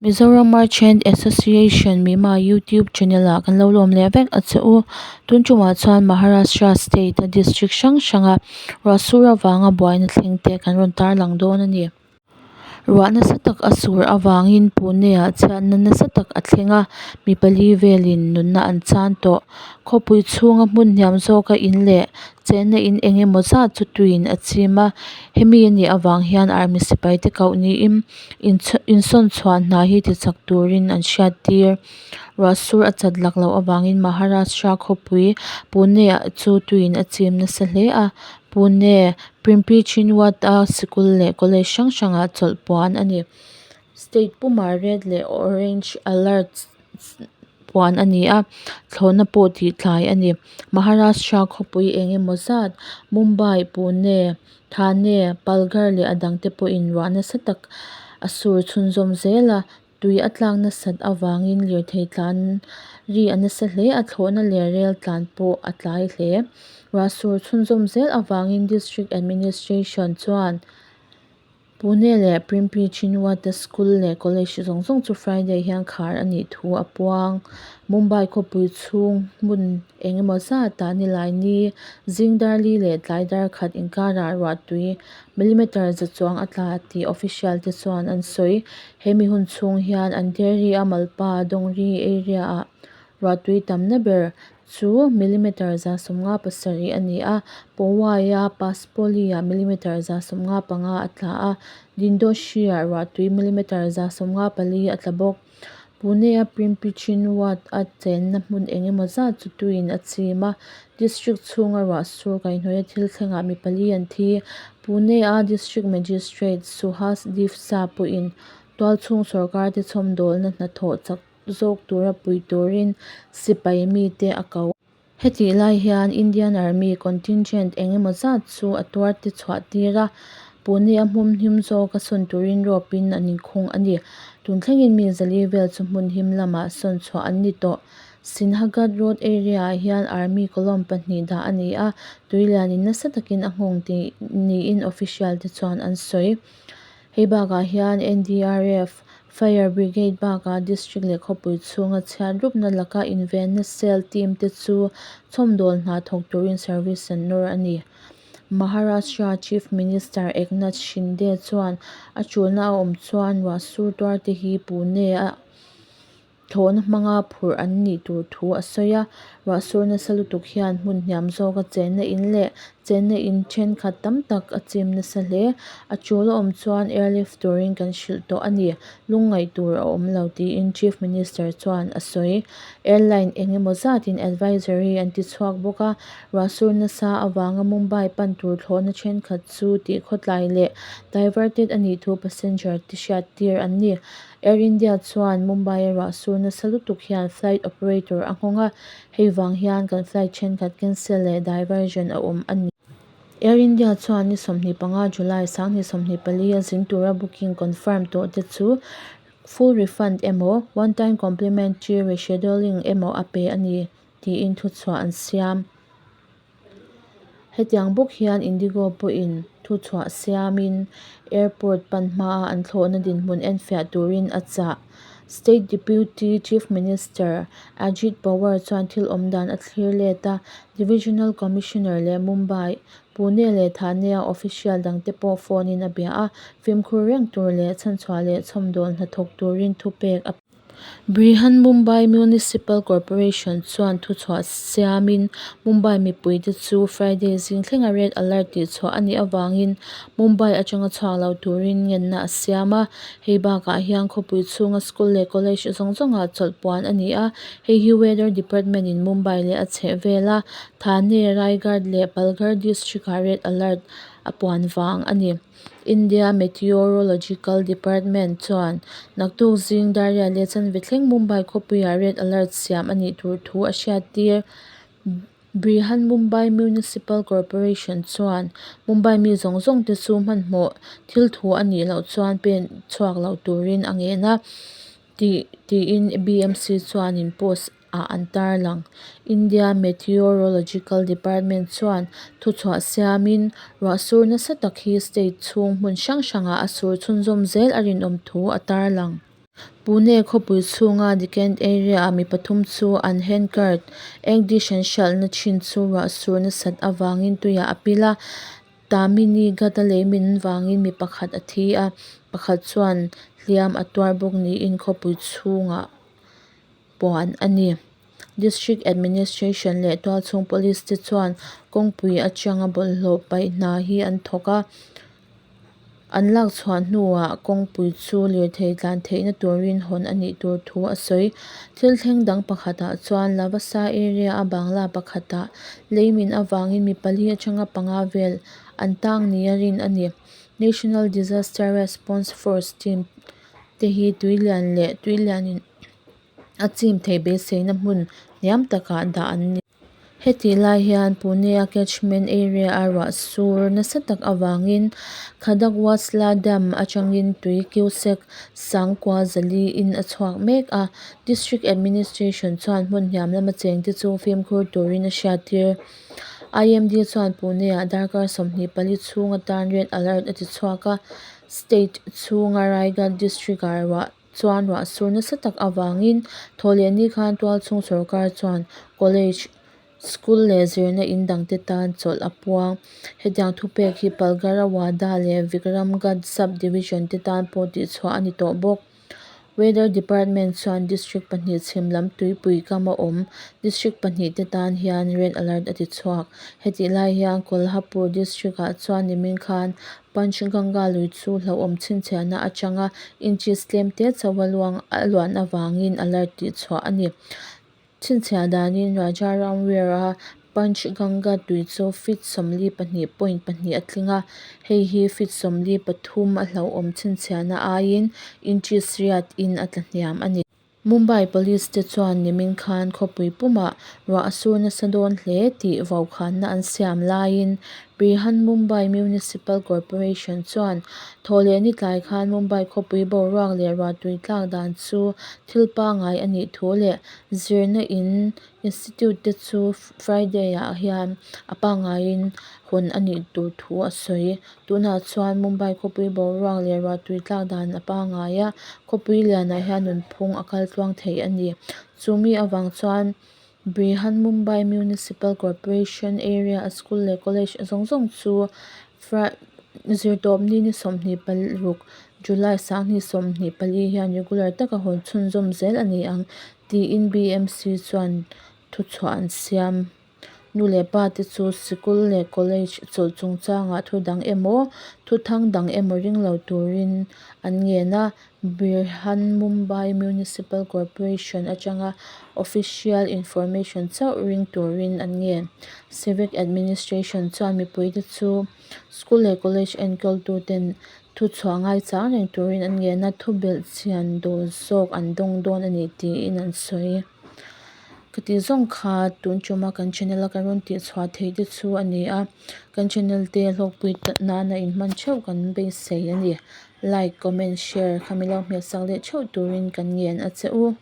Mizoram Merchant Association Mima YouTube channel ah kan lo lawm leh vek a che u. Tun tumah chuan Maharashtra state a district hrang hranga ruah sur avanga buaina thleng te kan rawn tarlang dawn a ni. Ruah nasa tak a sur avangin Pune ah chhiatna nasa tak a thleng a, mi pali velin nunna an chan tawh. Khawpui chhunga hmun hniam zawka in leh chenna in eng emaw zat chu tuiin a chim a, hemi anih avang hian army sipai te koh niin insawn chhuah hna hi tichak turin an hriattir. Ruah sur a chat lak loh avangin Maharashtra khawpui Pune ah chu tuiin a chim nasa hle a, Pune Pimpri Chinchwad a sikul leh college hrang hrangah chawlh puan a ni. State pumah red leh orange alert puan a ni a, thlawhna pawh tih tlai a ni. Maharashtra khawpui eng emaw zat Mumbai, Pune, Thane, Palghar leh a dangte pawhin ruah nasa tak a sur chhunzawm zel a, tui a tlak nasat avangin lirthei tlan ri a nasa hle a, thlawhna leh rel tlan pawh a tlai hle. Ruah sur chhunzawm zel avangin District Administration chuan Pune leh Pimpri Chinchwad-a school leh college zawng zawng chu Friday hian khar a nih thu a puang. Mumbai khawpui chhung hmun eng emaw zatah nilai ni zing dar li leh tlai dar khat inkarah ruah tui millimeter za chuang a tla tih official te chuan an sawi. He mi hun chhung hian Andheri a Malpa Dongri area ah ruah tui tamna ber chu millimeter 157 a ni a, Powai a Paspoli ah millimeter 155 a tla a, Dindoshi ah ruah tui millimeter 154 a tla bawk. Pune a Pimpri Chinchwad a chenna hmun eng emaw zat chu tuiin a chim a, district chhunga ruah sur kaihhnawih a thil thlengah mi pali an thi. Pune a District Magistrate Suhas Divsa pawhin tualchhung sorkar te chhawmdawlna hnathawh chak zawk tura pui turin sipai mite a ko. Hetih lai hian Indian Army contingent eng emaw zat chu a tuar te chhuah tir a, Pune a hmun him zawka sawn turin rope in an inkhung a ni. Tun thlengin mi 400 vel chu hmun him lamah sawn chhuah an ni tawh. Sinhagad Road area ah hian Army column pahnih dah a ni a, tuilianin nasa takin a nghawng tih niin official te chuan an sawi. Hei bakah hian NDRF, Fire Brigade bakah District leh khawpui chhunga chhiat rupna laka invenna cell team te chu chhawmdawl hna thawk turin service an nawr a ni. Maharashtra Chief Minister Eknath Shinde chuan a tulna a awm chuan ruah sur tuar te hi Pune a thlawhna hmanga phurh an nih tur thu a sawi a, ruah sur nasa lutuk hian hmun hniam zawka chenna in leh chenna in thenkhat tam tak a chim nasa hle. A tul a awm chuan airlift turin kan hrilh tawh a ni, lungngaih tur a awm lo tiin Chief Minister chuan a sawi. Airline eng emaw zatin advisory an ti chhuak bawk a, ruah sur nasa avanga Mumbai pan tur thlawhna thenkhat chu tih khawtlai leh diverted a nih thu passenger te hriat tir an ni. Air India chuan Mumbai a ruah sur nasa lutuk hian flight operator a nghawng a, hei vang hian kan flight thenkhat cancel leh diversion a awm a ni. Air India chuan ni 25 July 2024 a zin tura booking confirm tawh te chu full refund emaw, one time complimentary rescheduling emaw a pe a ni tiin thuchhuah an siam. Hetiang bawk hian Indigo pawhin thuchhuah siamin airport pan hmaa an thlawhna dinhmun enfiah turin a chah. State Deputy Chief Minister Ajit Pawar chuan thil awm dan a thlir let a, Divisional Commissioner leh Mumbai, Pune leh Thane-a official dangte pawh phone in a bia a, fimkhur reng tur leh chhanchhuah leh chhawmdawl hnathawk turin thupek a pe. Brihanmumbai Municipal Corporation chuan thuchhuah siamin Mumbai mipuite chu Friday zing thlenga red alert tihchhuah a nih avangin Mumbai atanga chhuak lo turin ngenna a siam a. Hei bakah hian khawpui chhunga school leh college zawng zawngah chawlh puan a ni a, hei hi Weather Department in Mumbai leh a chhehvela Thane, Raigad leh Palghar district-ah red alert a puan vang a ni. India Meteorological Department chuan naktuk zing dar riat leh chanve thleng Mumbai khawpuiah red alert siam a nih tur thu a hriattir. Brihanmumbai Municipal Corporation chuan Mumbai mi zawng zawng te chu hmanhmawh thil thu a nih loh chuan pen chhuak lo turin a ngen a tih tiin BMC chuanin post ah an tarlang. India Meteorological Department chuan thuchhuah siamin ruah sur nasa tak hi state chhung hmun hrang hrangah a sur chhunzawm zel a rinawm thu a tarlang. Pune khawpui chhunga Deccan area-ah mi pathum chu an handcart egg dish an hralhna thin chu ruah sur nasat avangin tuiah a pil a Tamhini Ghat-a lei min vangin mi pakhat a thi a pakhat chuan hliam a tuar bawk niin khawpui chhungah puan a ni. District administration leh tualchhung police te chuan kawngpui atanga bawlhhlawh paih hna hi an thawk a an lak chhuah hnuah kawngpui chu lirthei tlan theihna turin hawn a nih tur thu a sawi. Thil thleng dang pakhatah chuan Lavasa area a bangla pakhatah lei min avangin mi pali atanga panga vel an tang nia rin a ni. National Disaster Response Force team te hi tui lian leh tui lianin a chim theih beiseina hmun hniam takah dah an ni. Hetih lai hian Pune-a catchment area-a ruah sur nasa tak avangin Khadakwasla Dam atangin tui cusec 4,400 in a chhuak mek a, District Administration chuan hmun hniam lama chengte chu fimkhur turin a hriattir. IMD chuan Pune-ah darkar 24 chhung atan red alert a tichhuak a, state chhunga Raigad district-ah ruah chuan ruah sur nasa tak avangin Thawhlehni khan tualchhung sorkar chuan college, school leh zirna in dangte tan chawlh a puang. Hetiang thupek hi Palghar-a Wada leh Vikramgad sub-division te tan pawh tihchhuah a ni tawh bawk. Weather Department chuan district pahnih chhim lam tuipui kama awm district pahnih te tan hian red alert a tichhuak. Hetih lai hian Kolhapur district-ah chuan nimin khan Panchganga lui chu hlauhawm chhinchhiahna atanga inches tlem te chauha luang a luan avangin alert tihchhuah a ni. Chhinchhiah danin Rajaram Weir-a Panchganga tui chu feet 42.2 a tling a, hei hi feet 43 a hlauhawm chhinchhiahna aiin inches riat in a tlahniam a ni. Mumbai Police te chuan nimin khan khawpui pumah ruah a sur nasa dawn hle tih vaukhanna an siam laiin Brihanmumbai Municipal Corporation chuan Thawhlehni tlai khan Mumbai khawpui boruak leh ruahtui tlak dan chu thil pangngai a nih thu leh zirna in institute te chu Friday-ah hian a pangngaiin hawn a nih tur thu a sawi. Tunah chuan Mumbai khawpui boruak leh ruahtui tlak dan a pangngai a, khawpui lianah hian nunphung a kal tluang thei a ni. Chumi avang chuan Brihanmumbai Municipal Corporation area-a school leh college zawng zawng chu Zirtawpni ni 26 July 2024 hian regular taka hawn chhunzawm zel a ni ang tiin BMC chuan thuchhuah an siam. Nu leh pa te chu sikul leh college chawlh chungchangah thu dang emaw, thuthang dang emaw ring lo turin an ngen a, Brihanmumbai Municipal Corporation atanga official information chauh ring turin an ngen. Civic Administration chuan mipuite chu school leh college enkawltuten thuchhuah ngaichang reng turin an ngen a, thubelh chian dawl zawk an dawng dawn a ni tiin an sawi. Ka tih zawng kha tun tuma kan channel a kan rawn tih chhuah theih te chu a ni a, kan channel te hlawkpui nana inhman theuh kan beisei a ni. Like, comment, share kha mi lo hmeh sak leh theuh turin kan ngen a che u.